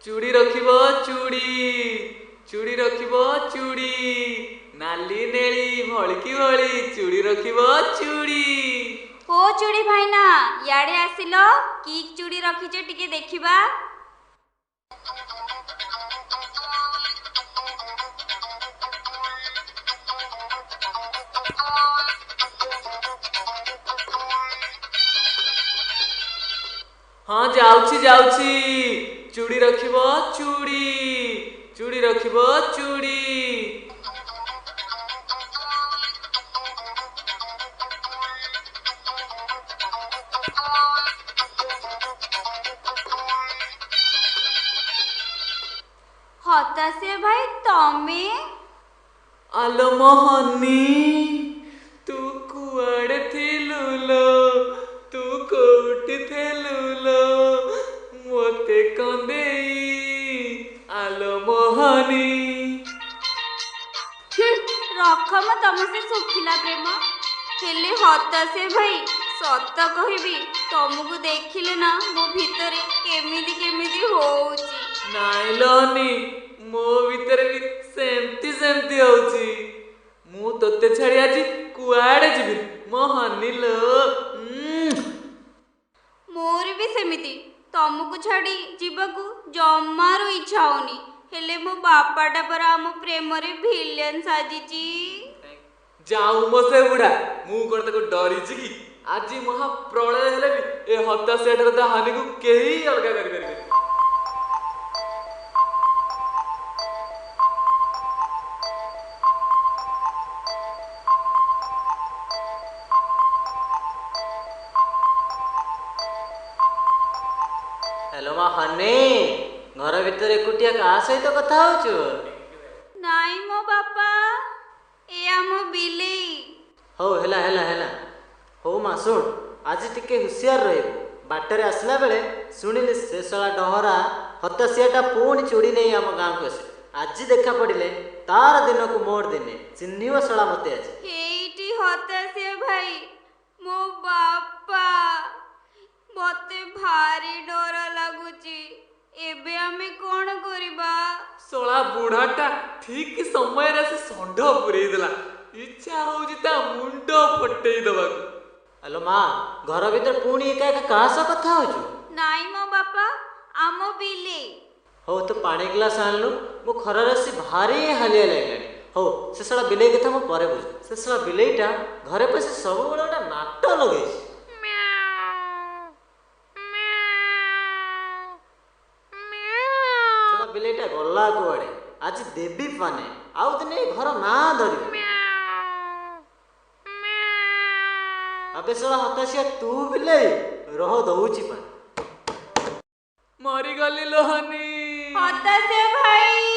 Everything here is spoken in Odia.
ଚୁଡ଼ି ରଖିବ ଚୁଡ଼ି, ଚୁଡ଼ି ରଖିବ ଚୁଡ଼ି, ନାଲି ନେଳି ଭଳିକି ଭଳି ଚୁଡ଼ି ରଖିବ ଚୁଡ଼ି। ଓ ଚୁଡ଼ି ଭାଇନା, ଇଆଡ଼େ ଆସିଲ, କି ଚୁଡ଼ି ରଖିଛ ଟିକେ ଦେଖିବା। ହଁ ଯାଉଛି ଯାଉଛି। ଚୁଡ଼ି ରଖିବ ଚୁଡ଼ି, ଚୁଡ଼ି ରଖିବ ଚୁଡ଼ି। ହତାଶିଆ ଭାଇ ତମେ? ଆଲୋ ମୋହନି, ତୁ କୁଆଡ଼େ ଥିଲୁ ଲୋ? ତୁ କୋଉଠି ଥିଲୁ ଲୋ ମୋତେ କନ୍ଦେଇ? ଆଲୋ ମୋହନି। ରଖ ମ ତମ ସେ ଶୁଖିଲା ପ୍ରେମ। ହେଲେ ହତାଶିଆ ଭାଇ, ସତ କହିବି, ତମକୁ ଦେଖିଲେ ନା ମୋ ଭିତରେ କେମିତି କେମିତି ହଉଛି। ନାଇଁ ଲୋନି, ମୋ ଭିତରେ ବି ସେମିତି ସେମିତି ହଉଛି। ମୁଁ ତୋତେ ଛାଡ଼ି ଆଜି କୁଆଡ଼େ ଯିବିନି ମୋ ହନି ଲୋ। ମୋର ବି ସେମିତି, ତମକୁ ଛାଡ଼ି ଯିବାକୁ ଜମାରୁ ଇଚ୍ଛା ହଉନି। ହେଲେ ମୋ ବାପାଟା ପରା ଆମ ପ୍ରେମରେ ଭିଲେନ ସାଜିଛି। ଯାଉ ମୋ ସେ ବୁଢା, ମୁଁ କଣ ତାକୁ ଡରିଛି କି? ଆଜି ମହା ପ୍ରଳୟ ହେଲେ ବି ଏ ହତାଶିଆଠାରୁ ତା ହନିକୁ କେହି ଅଲଗା କରିପାରିବେନି। ହ୍ୟାଲୋ ମା ହନି, ଘର ଭିତରେ ଏକୁଟିଆ କାହା ସହିତ କଥା ହଉଛୁ? ନାଇଁ ମୋ ବାପା, ଏ ଆମ ବିଲେଇ। ହଉ ହେଲା ହେଲା ହେଲା। ହଉ ମା ଶୁଣ, ଆଜି ଟିକେ ହୁସିଆର ରହିବୁ। ବାଟରେ ଆସିଲା ବେଳେ ଶୁଣିଲି ସେ ଶଳା ଡହରା ହତାଶିଆଟା ପୁଣି ଚୁଡ଼ି ନେଇ ଆମ ଗାଁକୁ ଆସେ। ଆଜି ଦେଖା ପଡ଼ିଲେ ତାର ଦିନକୁ ମୋର ଦିନେ ଚିହ୍ନିବ ଶଳା ମତେ ଆଜି। ହେଇଟି ହତାଶିଆ ଭାଇ, ମୋ ବାପା, ମତେ ଭାରି ଡର ଲାଗୁଛି। ଏବେ ଆମେ କଣ କରିବା? ଶଳା ବୁଢାଟା ଠିକ ସମୟରେ ଆସି ଷଣ୍ଢ ପୁରେଇ ଦେଲା। ଇଚ୍ଛା ହଉଛି ତା ମୁଣ୍ଡ ଫଟେଇ ଦବାକୁ। ହ୍ୟାଲୋ ମା, ଘର ଭିତରେ ପୁଣି ଏକା ଏକା କାହା ସହ କଥା ହଉଛୁ? ନାଇଁ ମୋ ବାପା, ଆମ ବିଲେଇ। ହଉ ତୁ ପାଣି ଗ୍ଲାସ ଆଣିଲୁ, ମୁଁ ଖରାରେ ଆସି ଭାରି ହାଲିଆ ଲାଗିଲାଣି। ହଉ ସେ ଶଳା ବିଲେଇ କଥା ମୁଁ ପରେ ବୁଝୁ। ସେ ଶଳା ବିଲେଇଟା ଘରେ ପଶି ସବୁବେଳେ ଗୋଟେ ନାଟ ଲଗେଇଛି। ଶଳା ବିଲେଇଟା ଗଲା କୁଆଡ଼େ? ଆଜି ଦେବି ପାନେ, ଆଉ ଦିନେ ଏ ଘର ନାଁ ଧରିବ। ଆବେ ଶଳା ହତାଶିଆ, ତୁ ବିଲେଇ ରହ, ଦଉଛି ପାନେ। ମରିଗଲି ଲୋହନି। ହତାଶିଆ ଭାଇ।